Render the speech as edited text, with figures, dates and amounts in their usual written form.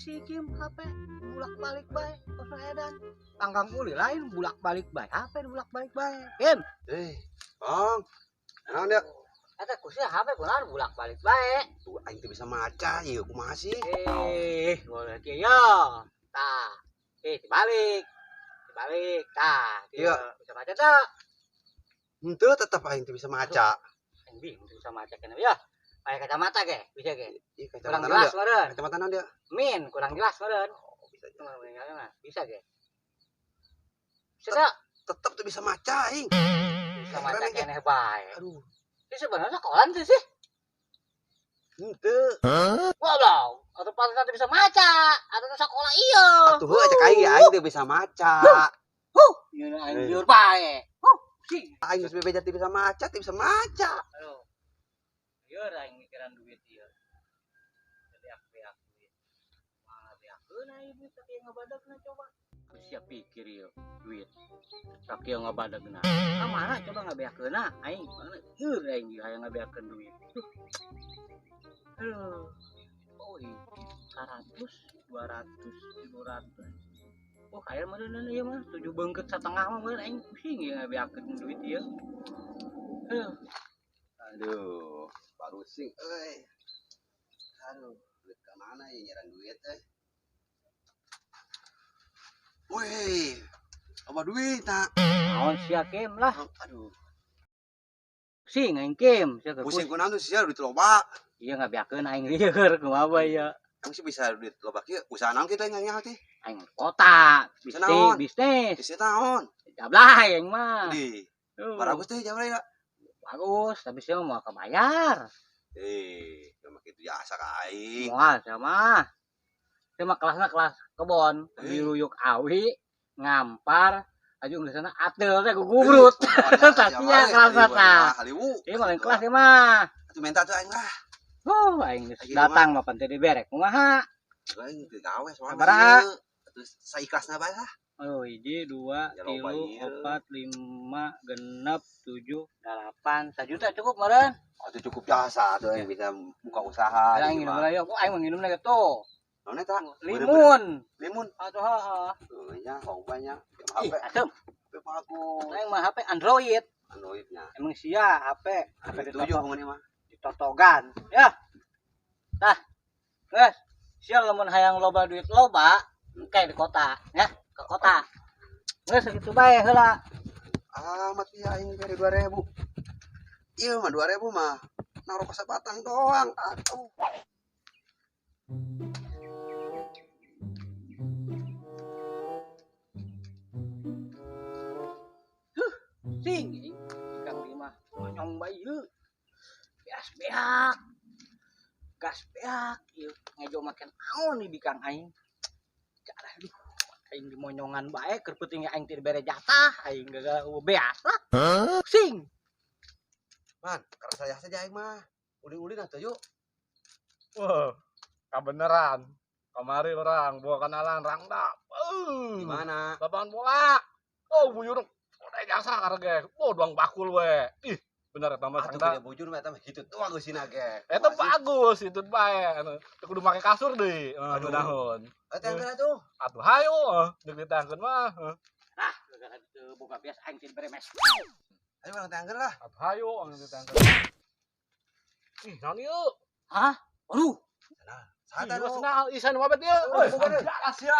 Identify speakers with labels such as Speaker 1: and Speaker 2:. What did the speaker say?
Speaker 1: Si Kim HP bulak-balik bae kos edan. Panggang uli lain bulak-balik bae. HP bulak-balik bae. Kim.
Speaker 2: Bang. Naon dia?
Speaker 1: Eta kusia HP kunaon bulak-balik bae.
Speaker 2: Tuh aing teu bisa maca ieu kumaha sih?
Speaker 1: Boleh kieu ya. Tah. Dibalik. Dibalik. Tah, kieu. Bisa maca teu?
Speaker 2: Henteu tetep aing teu bisa maca.
Speaker 1: Aing bingung teu bisa maca kenapa ya? Pakai kacamata ge, bisa ge.
Speaker 2: Ih,
Speaker 1: Kurang
Speaker 2: kacamata
Speaker 1: jelas meureun.
Speaker 2: Kacamata naon dia?
Speaker 1: Min, kurang jelas meureun.
Speaker 2: Oh, bisa.
Speaker 1: Bisa ge. Bisa teu?
Speaker 2: Tetep teu bisa maca aing.
Speaker 1: Bisa maca keneh bae.
Speaker 2: Aduh.
Speaker 1: Ini sebenarnya sekolah tuh sih.
Speaker 2: Henteu.
Speaker 1: Goblok. Atau pas nanti bisa maca, atau sekolah iya.
Speaker 2: Atuh heuh cek aing aing teu bisa maca.
Speaker 1: Huh, ieu aing lieur bae. Huh, sing.
Speaker 2: Aing geus bebeja teu bisa maca, teu bisa maca.
Speaker 1: Aduh. Lieur aing mikiran duit ieu. Jadi aku duit. Mana beakeun aing duit tapi ngabadagna coba. Siap pikir ieu duit. Sakieu ngabadagna. Ka mana coba ngabeakeunna aing? Mana lieur aing hayang ngabeakeun duit. Aduh. Oh, 100, 200, 300. Oh, kayak meureun ieu mah 7 beungkeut satengah mah meureun aing pusing ieu ngabeakeun duit ieu. Aduh.
Speaker 2: Aduh, parusing euy. Aduh, duit ka mana ieu nyiran duit teh? Wih, loba duit ta.
Speaker 1: Naon sia Kim lah.
Speaker 2: Aduh.
Speaker 1: Pusing aing Kim, sia
Speaker 2: pusing kunaon tuh sia duit loba.
Speaker 1: Iya ngabeakeun aing lieur kumaha bae ieu.
Speaker 2: Emang sih bisa duit loba kieu, usaha naon kitu aing nanya teh?
Speaker 1: Aing kota,
Speaker 2: Naon?
Speaker 1: bisnis.
Speaker 2: Bisnis naon?
Speaker 1: Jablay aing mah.
Speaker 2: Di. Bagus teh jablay lah.
Speaker 1: Bagus, tapi sia mah kebayar.
Speaker 2: Mah kitu jasa ka aing.
Speaker 1: Moal sia mah. Sia mah kelasna kelas kebon, diruyuk awi, ngampar, aju geus sana ateul teh gugubrut. Tah sia kelasna tah. Ieu mah lain kelas ieu mah.
Speaker 2: Atuh minta tuh aing lah.
Speaker 1: Huh, aing geus datang mah pan teu diberek kumaha?
Speaker 2: Aing teu gawe soalna.
Speaker 1: Sabaraha?
Speaker 2: Atuh saikhlasna bae lah.
Speaker 1: Oh, 1, 2, 3, 4, 5, 6, 7, 8. 1 juta cukup meureun.
Speaker 2: Oh, itu cukup jasa tuh yang bisa buka usaha.
Speaker 1: Aing nginum lah yo, aing mah nginumna gitu.
Speaker 2: Naon eta?
Speaker 1: Limun.
Speaker 2: Limun.
Speaker 1: Atuh heeh.
Speaker 2: Tuh nya, banyak. HP.
Speaker 1: Asem.
Speaker 2: HP bagus.
Speaker 1: Aing mah HP Android.
Speaker 2: Androidnya.
Speaker 1: Emang sia HP, HP
Speaker 2: 7 mun mah.
Speaker 1: Ditotogan. Ya. Tah. Geus, sia lamun hayang loba duit loba, engke di kota, ya, ke kota. Geus sakitu bae heula.
Speaker 2: Amat ya aing bere 2000. Ieu mah 2000 mah naruh ka sabatang doang atuh.
Speaker 1: Sing ikan lima monyong bae ieu. Beas beak. Gas beak ieu ngejo maken naon nih bikang aing. Cara aduh aing dimonyongan bae keur peuting aing teu dibere jatah aing gagal beas lah. Sing.
Speaker 2: Man, karena saya saja aing mah. Ulin-ulin atuh yuk.
Speaker 3: Wah, kabeneran. Kamari orang bawa kenalan rangda.
Speaker 2: Di mana?
Speaker 3: Lapangan bola. Oh, buyur. Udah jasa karege. Oh, doang bakul we. Ih, bener eta mah
Speaker 2: rangda. Atuh bujur mah eta mah hitut doang geusina ge.
Speaker 3: Eta bagus, hitut bae. Teu kudu make kasur deui. Aduh naon.
Speaker 2: Eta angkeun atuh.
Speaker 3: Atuh hayu, deuk ditangkeun mah.
Speaker 1: Ah, gara-gara teu boga bias aing teh beremes.
Speaker 2: Ayo urang tangkeun lah.
Speaker 3: Atuh hayu urang ditangkeun. Ih, naon ieu?
Speaker 1: Hah? Aduh.
Speaker 2: Senal. Saha tah?
Speaker 3: Senal, isan mabet ieu.
Speaker 2: Woi,
Speaker 3: jelas ya.